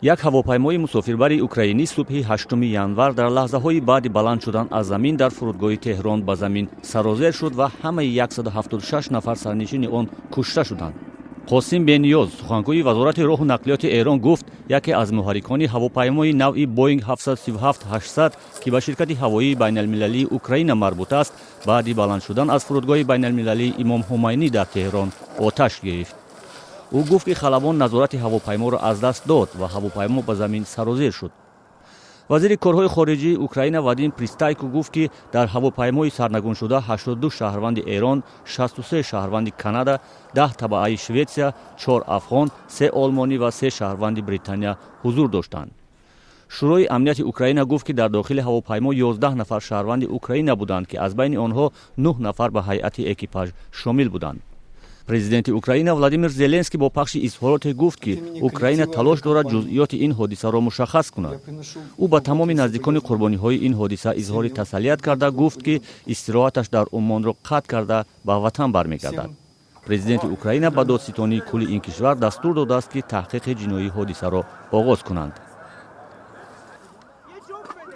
Як ҳавопаймои мусофирбари украинӣ субҳи 8 январ дар лаҳзаҳои баъди баланд шудан аз замин дар фурудгоҳи Теҳрон ба замин сарозер шуд ва ҳамаи 176 нафар сарнишини он кушта шуданд. Қосим Бениёз, сухангӯи Вазорати роҳу нақлиёти Эрон, гуфт, яке аз муҳаррикони ҳавопаймои навъи Боинг 737-800, ки ба ширкати ҳавоии байналмилалии Украина марбут аст, баъди баланд шудан аз фурудгоҳи байналмилалии Имом Ҳумайнӣ дар Теҳрон оташ гирифт. Ӯ гуфт, ки халабон назорати ҳавопайморо аз даст дод ва ҳавопаймо ба замин сарозер шуд. Вазири корҳои хориҷии Украина Вадим Пристайко гуфт, ки дар ҳавопаймои сарнагуншуда 82 шаҳрванди Эрон, 63 шаҳрванди Канада, 10 табаъаи Шветсия, чор афғон, се олмонӣ ва се шаҳрванди Британия ҳузур доштанд. Шӯрои амнияти Украина гуфт, ки дар дохили ҳавопаймо 11 нафар шаҳрванди Украина буданд, ки аз байни онҳо 9 нафар ба ҳайати экипаж шомил буданд. Президенти Украина Владимир Зеленский бо пахши изҳороте гуфт, ки Украина талош дорад ҷузъиёти ин ҳодисаро мушаххас кунад. Ӯ ба тамоми наздикони қурбониҳои ин ҳодиса изҳори тасаллият карда, гуфт, ки истироҳаташ дар Уммонро қатъ карда, ба ватан бармегардад. Президенти Украина ба додситонии кулли ин кишвар дастур додааст, ки таҳқиқи ҷиноии ҳодисаро оғоз кунанд.